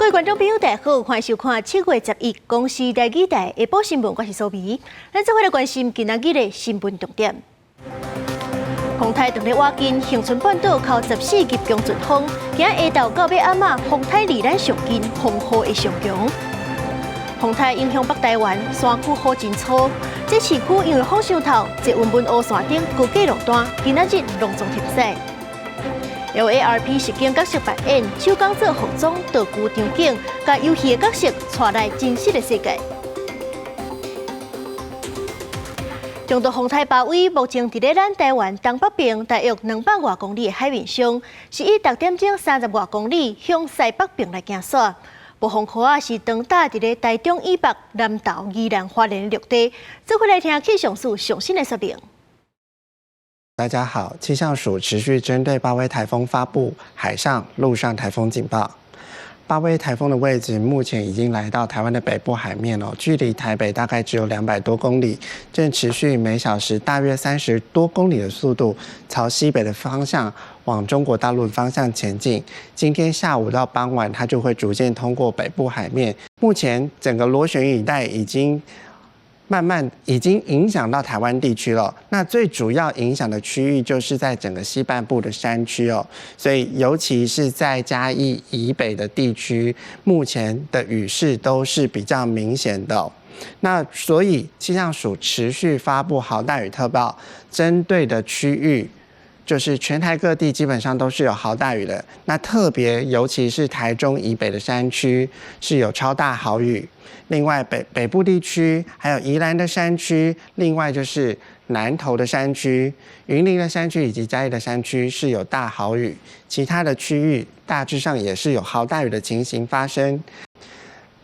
各位觀眾朋友，大家好，歡迎收看7月11公視台語台下晡新聞，我是蘇眉。咱做伙來關心今仔日的新聞重點。風颱當咧倚近，恆春半島予14級強陣風，今下晝到欲暗仔，風颱離咱上近，風雨會上強。風颱影響北台灣山區雨真粗，這市區因為風傷透，捷運文湖線頂高架路段今仔日攏總停駛。LARP 實境角色扮演，手工做服裝道具場景，共遊戲的角色帶來真實的世界。中度風颱巴威目前佇咧咱台灣東北邊大約200外公里的海面上，是以逐點鐘30外公里向西北邊來行駛。暴風圈仔是長搭佇咧台中以北、南投、宜蘭花蓮陸地。做伙來聽氣象署上新的說明。大家好，氣象署持續針對巴威颱風發布海上、陸上颱風警報。巴威颱風的位置目前已經來到台灣的北部海面哦，距離台北大概只有200多公里，正持續每小時大約30多公里的速度朝西北的方向往中國大陸的方向前進。今天下午到傍晚，它就會逐漸通過北部海面。目前整個螺旋雨帶已經慢慢已經影響到台灣地區了。那最主要影響的區域就是在整個西半部的山區哦，所以尤其是在嘉義以北的地區，目前的雨勢都是比較明顯的。那所以氣象署持續發布豪大雨特報，針對的區域就是全台各地基本上都是有豪大雨的。那特別尤其是台中以北的山區是有超大豪雨。另外北部地區，還有宜蘭的山區，另外就是南投的山區、雲林的山區以及嘉義的山區是有大豪雨，其他的區域大致上也是有豪大雨的情形發生。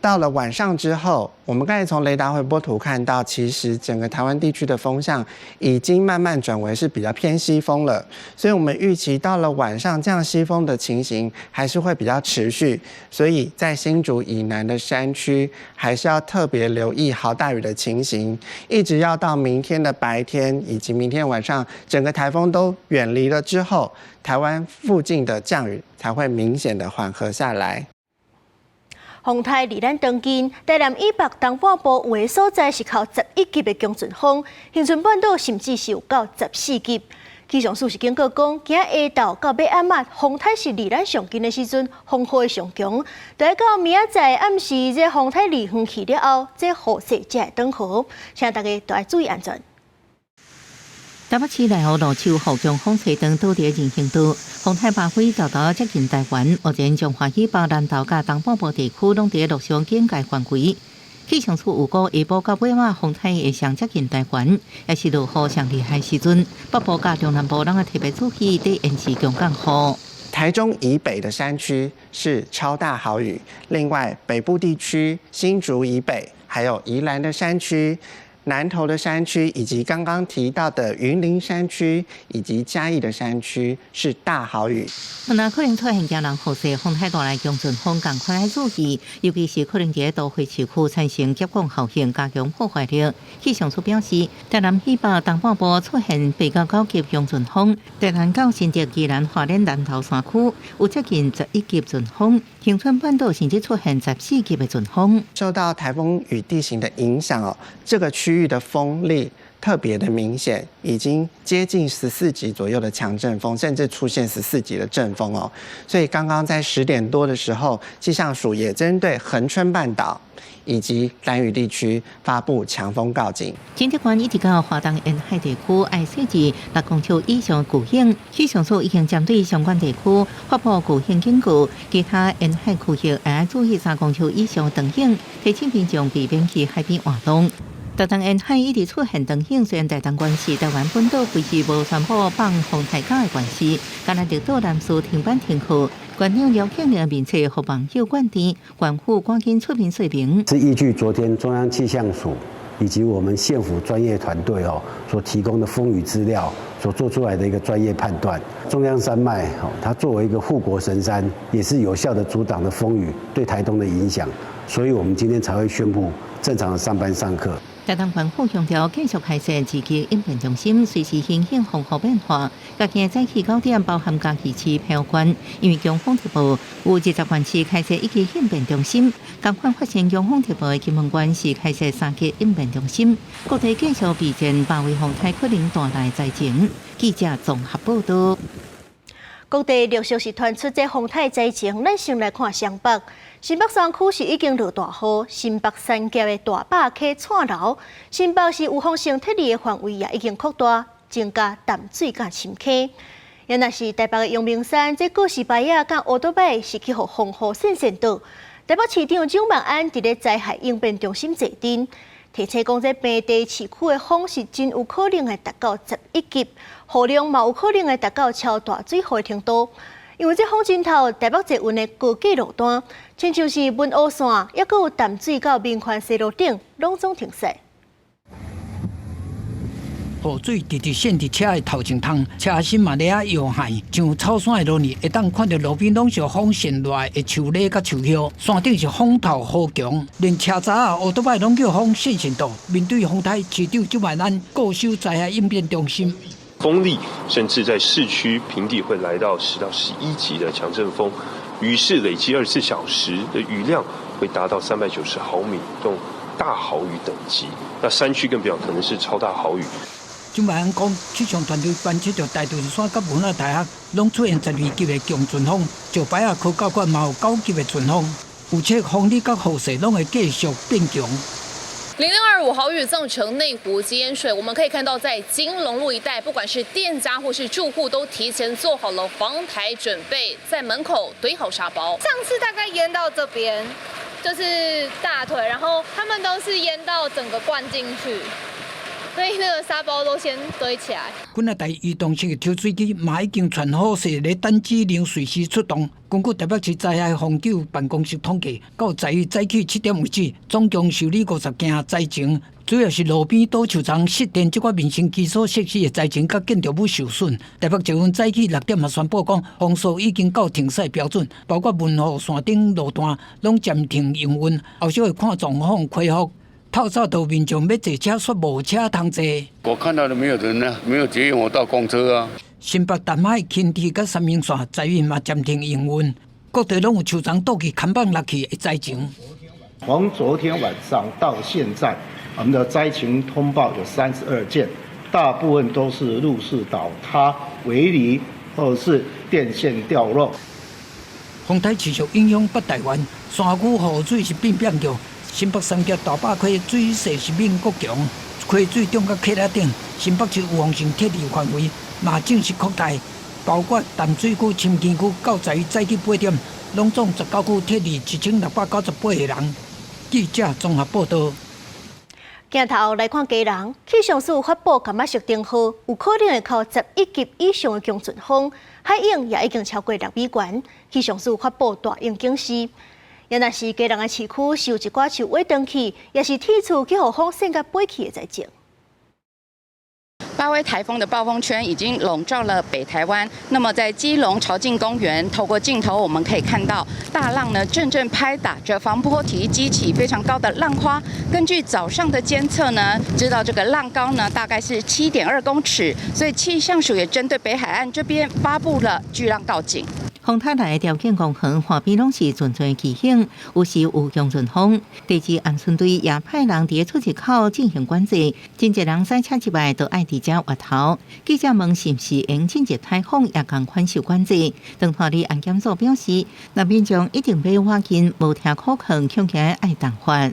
到了晚上之後，我們剛才從雷達回波圖看到，其實整個台灣地區的風向已經慢慢轉為是比較偏西風了，所以我們預期到了晚上這樣西風的情形還是會比較持續，所以在新竹以南的山區還是要特別留意豪大雨的情形，一直要到明天的白天以及明天晚上，整個颱風都遠離了之後，台灣附近的降雨才會明顯的緩和下來。風颱離咱當近，台南以北東半部有的所在是予11級的強陣風，恆春半島甚至是有到14級。氣象署是警告講，今下晝到欲暗仔，風颱是離咱上近的時陣，風雨會上強。待到明仔載暗時，這風颱離遠去了後，這雨勢才會轉好，請大家都愛注意安全。台北市內湖路樹予強風吹斷倒佇人行道，風颱巴威沓沓接近台灣，目前彰化以北、南投佮東半部地區攏佇陸上警戒範圍。氣象署預估下晡到尾晚風颱會上接近台灣，也是落雨上厲害時陣，北部佮中南部攏愛特別注意，得延遲強降雨。台中以北的山區是超大豪雨，另外北部地區新竹以北，還有宜蘭的山區、南投的山區，以及剛剛提到的雲林山區以及嘉義的山區是大豪雨。若可能出現驚人雨勢，風颱帶來強陣風，仝款愛注意，尤其是可能佇都會市區產生急降效應，加強破壞力。氣象署表示，台南以北東半部出現8到9級強陣風，台南到新竹、宜蘭、花蓮南投山區有接近11級陣風，恆春半島甚至出現14級的陣風。受到颱風與地形的影響哦，這個區域的風力特別的明顯，已經接近十四級左右的強陣風，甚至出現十四級的陣風哦。所以剛剛在10點多的時候，氣象署也針對恆春半島以及蘭嶼地區發布強風告警。金鐵關一直到華東沿海地區愛設置6公尺以上巨湧，氣象署已經針對相關地區發布巨湧警告，其他沿海區域愛注意3公尺以上長湧，提醒民眾避免去海邊活動。台東沿海一直出現長湧，雖然台東縣是台灣本島唯一無宣布放風颱假的縣市，干焦綠島南勢停班停課。縣長廖慶林面冊予網友灌電，縣府趕緊出面說明。是依據昨天中央氣象署以及我們縣府專業團隊哦所提供的風雨資料所做出來的一個專業判斷。中央山脈哦，它作為一個護國神山，也是有效的阻擋了風雨對台東的影響，所以我們今天才會宣布正常的上班上課。台東縣府強調，繼續開設二級應變中心，隨時因應風雨變化。家己早起9點，包含嘉義市、屏東縣，因為強風特報，有20縣市開設一級應變中心。仝款發生強風特報的金門縣是開設三級應變中心。各地繼續備戰八維風颱可能帶來災情。記者綜合報導。各地陸續是傳出這風颱災情，咱先來看雙北。新北山區是已經落大雨，新北三峽的大壩溪串流，新北市有風性撤離的範圍也已經擴大，增加淡水佮深坑。也若是台北的陽明山，這告示牌仔佮烏多擺是去予風雨搧搧倒。台北市長蔣萬安佇咧災害應變中心坐鎮，提醒講這平地市區的風是真有可能會達到11級，雨量嘛有可能會達到超大水雨的程度。因為這風陣頭，台北捷運的高架路段，親像是文湖線，抑閣有淡水到民權西路頂，攏總停駛。雨水直直滲佇車的頭前窗，車身嘛咧遐搖撼，像草山的落呢，會當看著路邊攏是風扇落來的樹葉佮樹葉，山頂是風頭雨強，連車閘仔、烏多擺攏叫風扇扇倒。面對風颱，市長蔣萬安固守災害應變中心。風力甚至在市區平地會來到10到11級的強陣風，雨勢累計24小時的雨量會達到390毫米，這種大豪雨等級。那山區更表可能是超大豪雨。蔣萬安講，氣象團隊觀測著大屯山佮文化大學，攏出現12級的強陣風，石牌仔科教館嘛有9級的陣風，預測風力佮雨勢攏會繼續變強。 0025豪雨造成內湖淹水，我們可以看到，在金龍路一帶，不管是店家或是住戶，都提前做好了防台準備，在門口堆好沙包。上次大概淹到這邊，就是大腿，然後他們都是淹到整個灌進去，所以那個沙包都先堆起來。本來台移動式的抽水機嘛已經傳好勢，咧等指令隨時出動。根據台北市災害防救辦公室統計，到11早起7點為止，總共受理50件災情，主要是路邊倒樹叢、失電這款民生基礎設施的災情，佮建築物受損。台北捷運早起6點嘛宣布講，風速已經到停駛標準，包括文湖線頂路段攏暫停營運，後續會看狀況恢復。透早都民眾欲坐車，煞無車通坐。我看到的沒有人呢，沒有捷運，我搭公車啊。新北淡海輕鐵佮三莺線捷運嘛暫停營運，各地攏有樹叢倒去砍板落去的災情。從昨天晚上到現在，我們的災情通報有32件，大部分都是路樹倒塌、圍籬或者是電線掉落。風颱持續影響北台灣，山區雨水是變變強。新北三峽大壩溪水勢是猛閣強，溪水漲到溪仔頂。新北市預防性撤離範圍嘛正式擴大，包括淡水區、深坑區到在早起8點，攏總19區撤離1698個人。記者綜合報導。鏡頭來看基隆，氣象署發布柑仔色燈號，有可能會予11級以上的強陣風，海湧也已經超過6米懸。氣象署發布大湧警示。也若是基隆的市區受一寡樹歪斷去，也是鐵厝去予風扇共飛去的災情。巴威颱風的暴風圈已經籠罩了北台灣。那麼在基隆潮境公園，透過鏡頭我們可以看到大浪呢陣陣拍打着防波堤，激起非常高的浪花。根據早上的監測呢，知道這個浪高呢大概是7.2公尺，所以氣象署也針對北海岸這邊發布了巨浪告警。風颱來的條件公園岸邊攏是陣陣巨湧，有時有強陣風。地質頷蓀隊也派人佇出入口進行管制，真濟人駛車入來都愛佇遮越頭。記者問是毋是會進入颱風，也仝款受管制。當地的安檢組表示，若民眾一定欲倚近，無聽苦勸，恐驚愛重罰。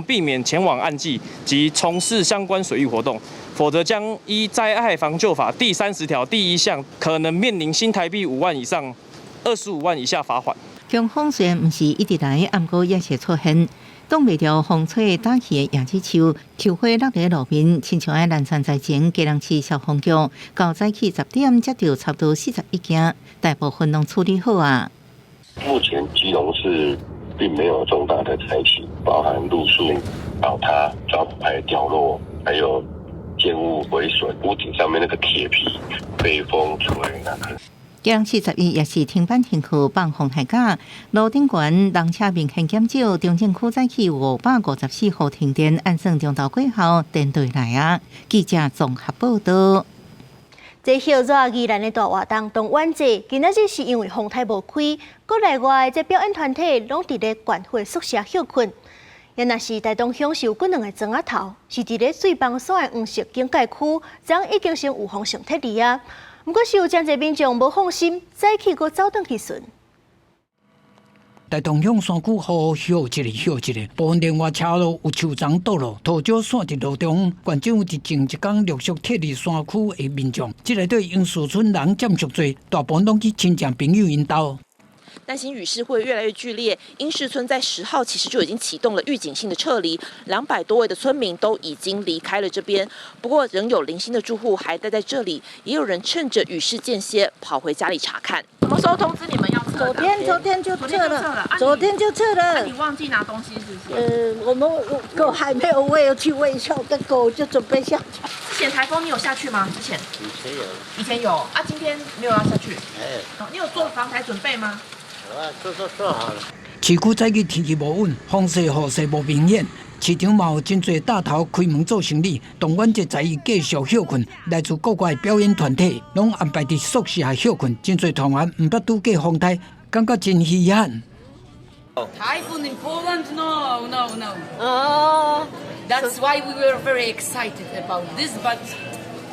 避免前往岸際及從事相關水域活動，否則將依災害防救法第30條第1項，可能面臨新台幣5萬以上25萬以下罰款。強風雖然毋是一直來，毋過也是出現。擋袂牢風吹倒去的椰子樹，樹花落佇路邊，親像喺南山災情，基隆市消防局到早起10點接著差不多41件，大部分攏處理好啊。目前基隆市並沒有重大的災情，包含路樹倒塌、招牌掉落，還有建物毀損，屋頂上面那個鐵皮被風吹那個。基隆市11也是停班停課放風颱假，蘆頂懸人車明顯減少。中正區早起554戶停電，按算中晝過後電就會來啊。記者綜合報道。這熱熱宜蘭的大活動動員祭，今仔日是因為風颱無開，國內外這表演團體攏佇咧縣府宿舍歇睏。也若是台東鄉是有幾兩个庄仔頭，是佇咧水枋山的黃色警戒區，昨已經先預防性撤離啊。毋過是有誠濟民眾無放心，早起閣走轉去巡。台東鄉山區雨歇一个歇一个，部分連外車路有樹叢倒落，塗石散佇路中。縣政府佇前一工陸續撤離山區的民眾，這內底英樹村人佔上濟，大部分攏去親戚朋友𪜶兜。擔心雨勢會越來越劇烈，英士村在10號其實就已經啟動了預警性的撤離，200多位的村民都已經離開了這邊。不過仍有零星的住戶還待在這裡，也有人趁着雨勢間歇跑回家裡查看。什麼時候通知你們要撤？昨天，昨天就撤了，昨天就撤了。你忘記拿東西是不是？我們狗還沒有餵，去餵一下我的狗，就準備下去。之前颱風你有下去嗎？之前？以前有。以前有啊，今天沒有要下去。哎。你有做防台準備嗎？做做做好了。市區早起天氣無穩，風勢雨勢無明顯，市場嘛有真濟大頭開門做生意。動員節在伊繼續歇睏，來自國外表演團體攏安排佇宿舍歇睏，真濟團員毋捌拄過風台，感覺真稀罕。 Typhoon in Poland? No, no, no. Oh, that's why we were very excited about this, but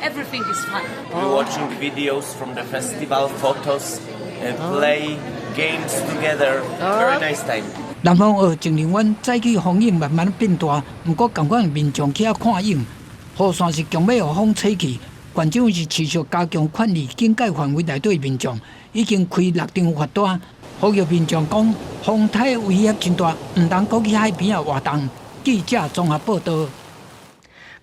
everything is fine. We're watching videos from the festival, photos, and play games together. Very nice time. 南方澳情人灣早起風湧慢慢變大，毋過仝款民眾去遐看湧，雨傘是強欲予風吹去。縣政府是持續加強勸離警戒範圍內底民眾，已經開六張罰單，呼籲民眾講風颱威脅真大，毋通閣去海邊仔活動。記者綜合報道。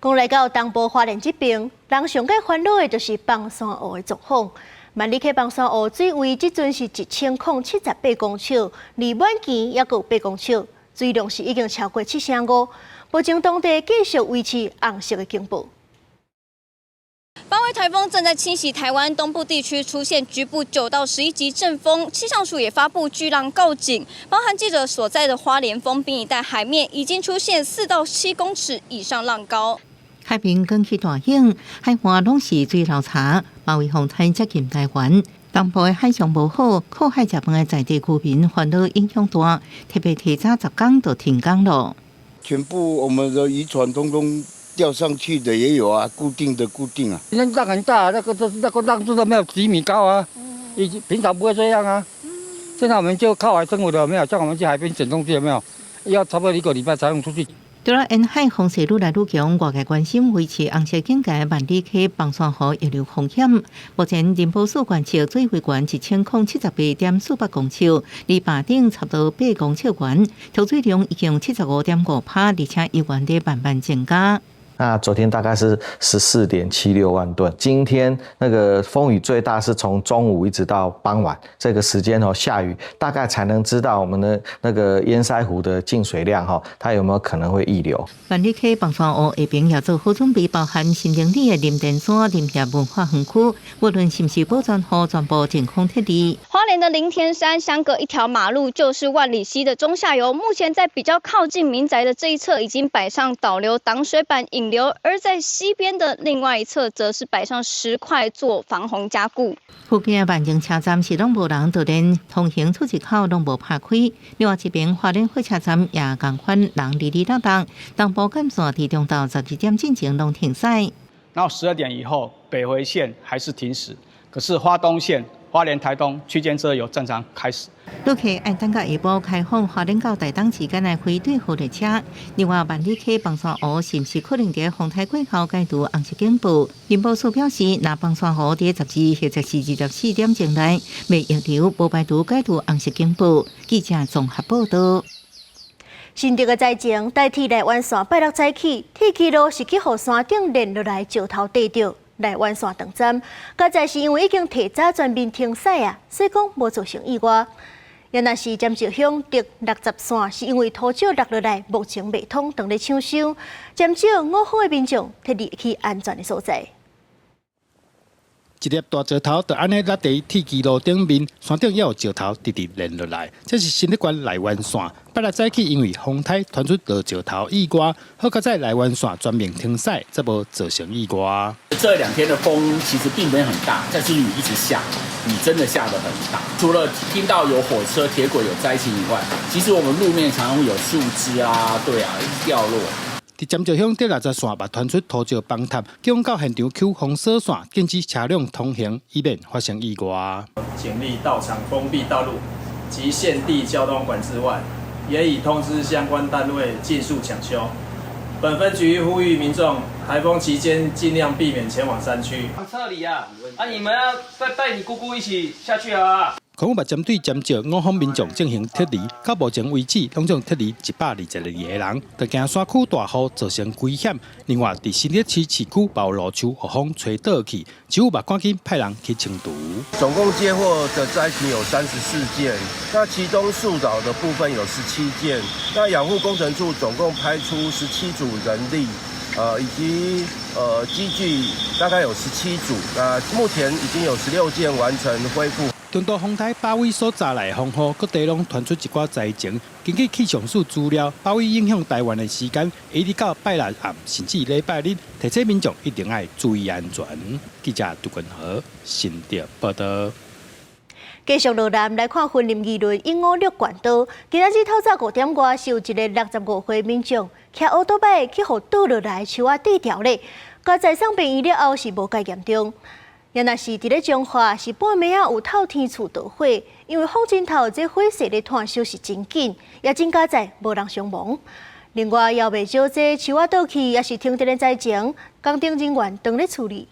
講來到東部花蓮這邊，人上蓋煩惱的就是枋山湖的狀況。萬里溪枋山湖水位這陣是1078公尺，離滿墘猶閣有8公尺，水量是已經超過7成5。目前當地繼續維持紅色的警報。巴威颱風正在侵襲台灣東部地區，出現局部9到11級陣風，氣象署也發布巨浪告警，包含記者所在的花蓮豐濱一帶海面已經出現4到7公尺以上浪高。海邊捲起大湧，海岸攏是水流柴，馬尾風台接近台灣，東部的海象無好，靠海食飯的在地居民煩惱影響大，特別提早10工就停工了。全部我們的漁船通通釣上去的也有啊，固定的固定啊。那浪很大，那個那個浪都沒有幾米高啊，以平常不會這樣啊。現在我們就靠海生活的，沒有像我們去海邊撿東西，有沒有？要差不多一個禮拜才能出去。除了沿海風勢愈來愈強，外界關心維持紅色警戒萬里溪枋山湖溢流風險。目前林保署觀測水位懸1078.48公尺，離壩頂差不多8公尺懸，抽水量已經75.5%，而且猶原佇慢慢增加。那昨天大概是14.76萬噸，今天那個風雨最大是從中午一直到傍晚這個時間哦，下雨大概才能知道我們的那個堰塞湖的進水量哈，它有沒有可能會溢流？萬里溪枋山湖下爿也做好準備，包含新營里的林田山林業文化園區，無論是毋是保全湖，全部淨空撤離。花蓮的林田山相隔一條馬路就是萬里溪的中下游，目前在比較靠近民宅的這一側已經擺上導流擋水板引流，而在西邊的另外一側則是擺上石塊做防洪加固。附近的萬榮車站是攏無人，就連通行出入口攏無拍開。另外一邊花蓮火車站也仝款人離離落落，東部幹線佇中晝12點進前攏停駛。然後12點以後，北回線還是停駛，可是花東線、花蓮台東區間車有正常開始。旅客愛等到下晡開放花蓮到台東之間的非對號列車。另外，萬里溪枋山湖是毋是可能佇風台過後解除紅色警報？林保署表示，若枋山湖佇12或者是24點鐘內未溢流，無排除解除紅色警報。記者綜合報道。新竹的災情，台鐵內灣線拜六早起，鐵軌路是去予山頂連落來石頭硩著，內灣線斷站，佳哉是因為已經提早全面停駛啊，所以講無造成意外。也若是尖石鄉竹60線，是因為土石落落來，目前未通，當咧搶修。尖石五方的民眾撤離去安全的所在。一粒大石頭就按呢落佇鐵支路頂面，山頂也有石頭直直連落來。這是新竹縣內灣線，拜六早起因為風颱傳出落石頭意外，好佳哉內灣線全面停駛，才無造成意外。這兩天的風其實並沒有很大，但是雨一直下，雨真的下得很大。除了聽到有火車鐵軌有災情以外，其實我們路面常常有樹枝啊，對啊，一直掉落。佇尖石鄉竹六十線嘛傳出土石崩塌，警方到現場搝封鎖線，禁止車輛通行，以免發生意外。警力到場封閉道路及現地交通管制外，也已通知相關單位盡速搶修。本分局呼籲民眾，颱風期間盡量避免前往山區。撤離啊！啊，你們要再帶你姑姑一起下去啊！空運嘛針對尖石五方民眾進行撤離，到目前為止，攏總撤離122個人，著驚山區大雨造成危險。另外，佇新竹市市區嘛有路樹予風吹倒去，政府嘛趕緊派人去清除。總共接獲的災情有34件，那其中樹倒的部分有17件。那養護工程處總共派出17組人力，以及機具大概有17組。那目前已經有16件完成恢復。中度風颱巴威所帶來的風雨，各地攏傳出一寡災情。根據氣象署資料，巴威影響台灣的時間，一直到拜六暗，甚至禮拜日，提醒民眾一定愛注意安全。記者杜君和新竹報道。繼續落來來看雲林二崙鸚鵡綠冠道，今仔日透早5點外，是有一个65歲民眾騎烏多擺去予倒落來樹仔跌掉咧，共載送病院了後是無蓋嚴重。也若是佇咧彰化，是半暝仔有透天厝著火，因為風真透，這火勢咧湠燒是真緊，也真佳哉無人傷亡。另外，也袂少這樹仔倒去，也是停電的災情，工程人員當咧處理。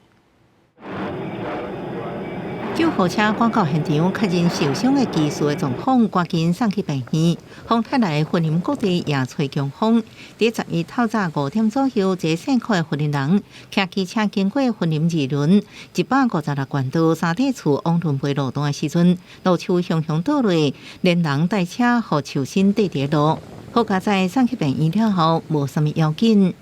救護車趕到現場，確認受傷的技師的狀況，趕緊送去病院。風颱來雲林各地也吹強風。佇11透早5點左右，一个姓柯的雲林人騎機車經過雲林二崙156冠道三地厝往崙背路段的時陣，路樹雄雄倒落，連人帶車予樹身綴佇路。好佳哉送去病院了後，無啥物要緊。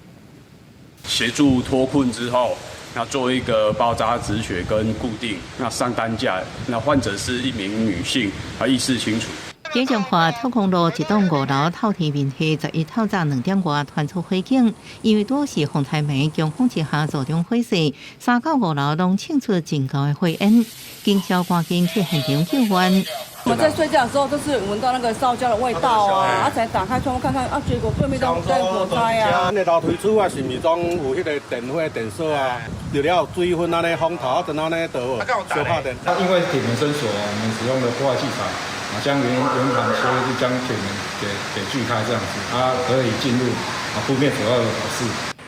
協助脫困之後，那做一個包紮止血跟固定，那上擔架，那患者是一名女性，她意識清楚。佇彰化透空路一棟5樓透天民宅，11透早2點外傳出火警，因為拄是風颱暝強風之下造成火勢，3到5樓攏衝出真高的火煙，警消趕緊去現場救援。我們在睡覺的時候，就是聞到那個燒焦的味道啊，啊，才打開窗戶看看，啊，結果對面都在火災啊。那樓梯厝啊，是毋是講有彼個電火電鎖啊？著了水分按呢風頭，啊，陣按呢就燒拍電。它因為鐵門深鎖，我們使用的破壞器材，啊，將圓盤切就將鐵門給鋸開這樣子，它可以進入啊，撲滅主要的火勢。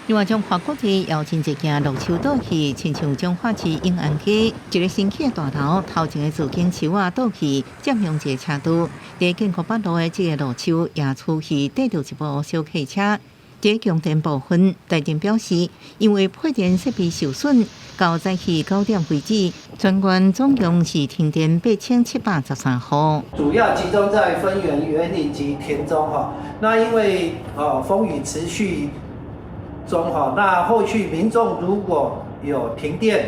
另外，彰化各地有真濟件路樹倒去，親像彰化市永安街一个新起的大樓頭前的自行樹仔倒去，佔用一个車道。佇建國北路的這个路樹也出去綴著一部小客車。佇供電部分，台電表示，因為配電設備受損，到早起9點為止，全縣總共是停電8713戶。主要集中在芬園、員林及田中哈。那因為風雨持續中哈，那後續民眾如果有停電，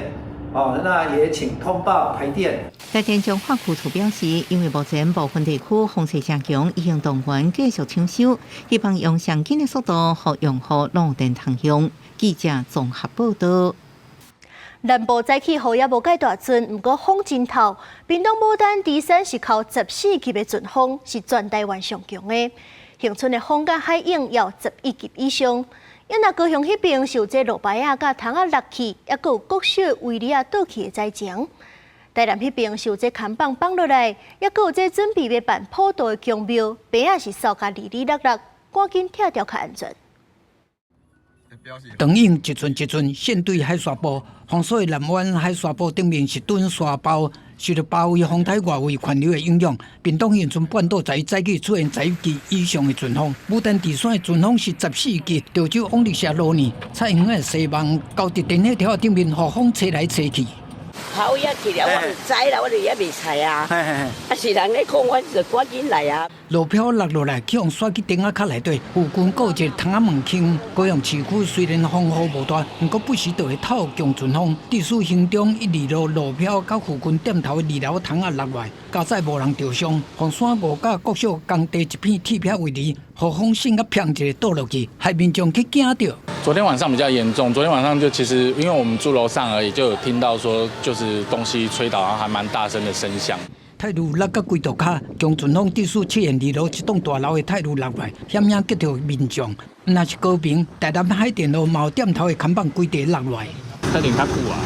哦，那也請通報台電。台電彰化區處表示，因為目前部分地區風勢誠強，已經動員繼續搶修，希望用上緊的速度，予用戶攏有電通用。記者綜合報道。南部早起雨也無蓋大陣，毋過風真透。屏東牡丹池山是扣14級的陣風，是全台灣上強的。恆春的風佮海湧有11級以上。也若高雄彼邊是有這路牌仔佮窗仔落去，抑閣有國小圍籬仔倒去的災情。台南彼邊是有這看板放落來，抑閣有這準備欲辦普渡的宮廟，棚仔是掃甲離離落落，趕緊拆掉較安全。長湧一寸一寸線對海沙埔，風所以南灣海沙埔頂面是墩沙包，受著巴威風颱外圍環流的影響，屏東恆春半島在早起出現11級以上的陣風，牡丹池山的陣風是14級，潮州往日下落呢，菜園的西望高鐵電火條頂面，予風吹來吹去。跑遐去了，我毋知啦，我就也袂使啊。啊是人咧講，我就趕緊來啊。落飄落落來，去予徙去頂仔跤內底。附近閣有一個窗仔門坑。高雄市區雖然風雨無大，毋過不時就會透強陣風。致使興中一二路落飄，佮附近店頭的二樓窗仔落來，佳哉無人著傷。鳳山五甲國小工地一片鐵片圍籬，予風扇佮砰一下倒落去，害民眾去驚著。昨天晚上比較嚴重，昨天晚上就其實因為我們住樓上而已，就有聽到說就是東西吹倒，然後還蠻大聲的聲響。泰雨落甲規度跤，強陣風致使七賢二樓一棟大樓的泰雨落來，險險擊著民眾。毋但是高屏、台南海淀路嘛有店頭的看板規地落來。可能較久啊，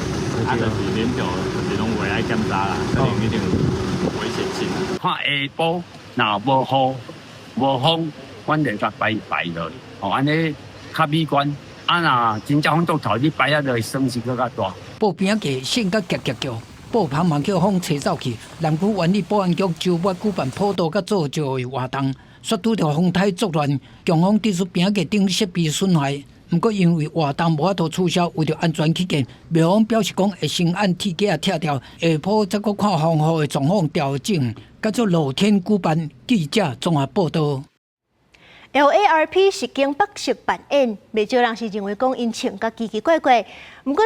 啊，就是連著就是攏會愛檢查啦，可能一定有危險性。看下晡若無雨無風，阮就共擺擺落去，吼，按呢較美觀。啊，若真正風足頭，你擺啊落去，損失閣較大。布邊仔架線甲夾夾叫，布棚嘛叫風吹走去。南區園林保安局周末舉辦普渡佮做醮的活動，煞拄著風颱作亂，強風致使邊仔架頂設備損壞。毋過因為活動無法度取消，為著安全起見，廟方表示講會先按鐵架拆掉，下晡再閣看風雨的狀況調整。佮做露天舉辦，記者綜合報道。 LARP 實境角色扮演，袂少人是認為講𪜶穿甲奇奇怪怪。毋過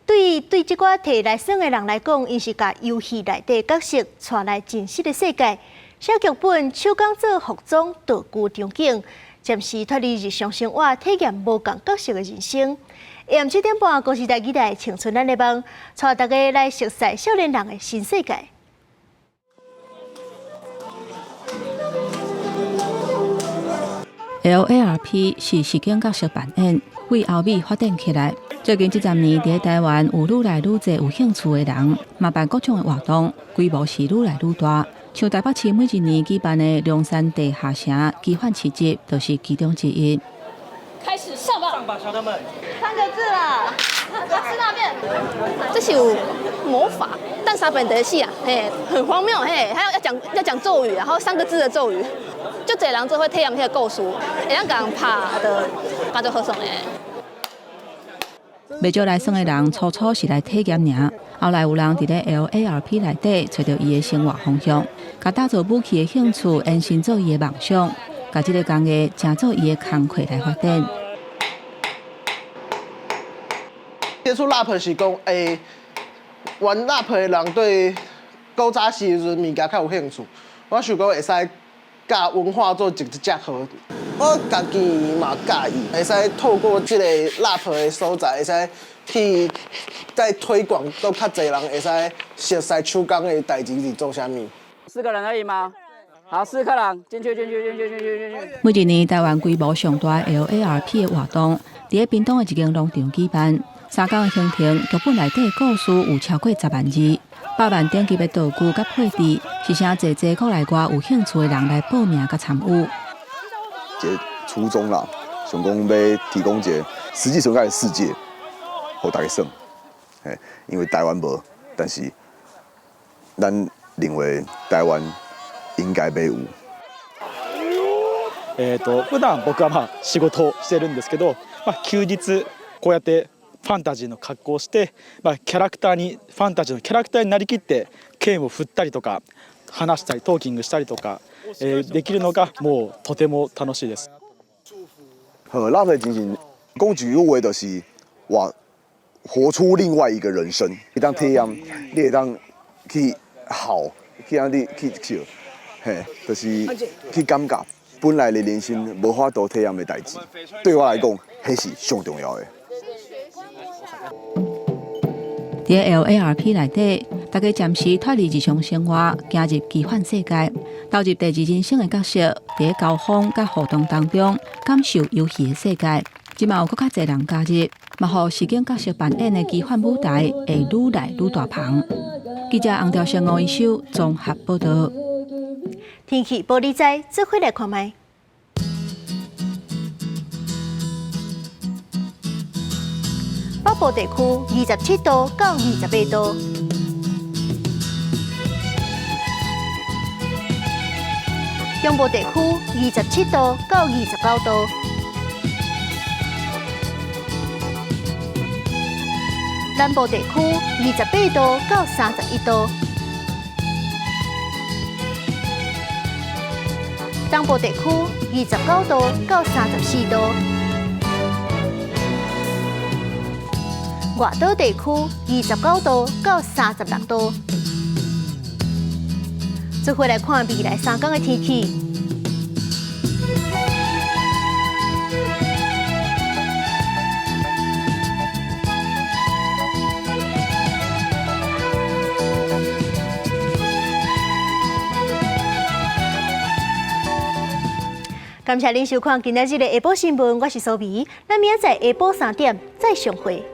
對對這寡提來耍的人來講，𪜶是共遊戲內底角色帶來真實的世界。寫劇本、手工做服裝、道具場景，暫時脫離日常生活，體驗無仝角色的人生。下暗7點半，公視台語台青春咱的夢，帶大家來熟悉少年人的新世界。 LARP 是實境角色扮演，為歐美發展起來。最近這十年，佇台灣有愈來愈濟有興趣的人，嘛辦各種的活動，規模是愈來愈大。像台北市每一年舉辦的龍山地下城奇幻市集，就是其中之一。開始上吧！上吧，小燈們。三個字啦，吃大便。這是有魔法，但啥本得戲啊？嘿，很荒謬嘿，還要要講要講咒語，然後三個字的咒語。足濟人做伙體驗彼個故事，會當共人拍的，感覺好爽的。袂少來耍的人初初是來體驗爾，後來有人佇咧 LARP 內底揣著伊的生活方向，共打造武器的興趣延伸做伊的夢想，共這個工藝成做伊的工課來發展。接觸 LARP 是講，玩 LARP 的人對古早時陣物件較有興趣，我想講會使佮文化做一個結合。我家己嘛佮意，會使透過這個 LARP 的所在，會使去再推廣，閣較濟人會使熟悉手工的代誌是做啥物。四個人而已嗎？好，四個人進去，進去，進去，進去，進去。每一年台灣規模上大 LARP 的活動，佇咧屏東的一間農場舉辦，三工的行程，劇本內底故事有超過10萬字，百萬等級的道具佮配置，是誠濟濟國內外有興趣的人來報名佮參與。一個初衷啦，想講欲提供一個實際存在的世界，予大家耍。嘿，因為台灣無，但是咱認為台灣應該欲有。普段僕はまあ仕事をしてるんですけど、まあ休日こうやってファンタジーの格好をして、まあキャラクターにファンタジーのキャラクターになりきって剣を振ったりとか話したりトーキングしたりとか、できるのがもうとても楽しいです。好，LARP 的精神講一句話就是活活出另外一個人生。會當體驗，你會當去哭，去按呢去笑，嘿，就是去感覺本來的人生無法度體驗的代誌，對我來講，彼是上重要的。佇 LARP 內底，大家暫時脫離日常生活，行入奇幻世界，投入第二人生的角色，佇咧交鋒佮互動當中，感受遊戲的世界。這馬有閣較濟人加入，嘛予實境角色扮演的奇幻舞台會愈來愈大棚。記者洪兆生、吳一修綜合報道。天氣玻璃仔，做伙來看覓。北部地區27度到28度，中部地區27度到29度，南部地區28度到31度，東部地區29度到34度，外島地區29度到36度。最後來看未來3天的天氣。感謝您收看今仔日的下晡新聞，我是蘇美，咱明仔載下晡3點再相會。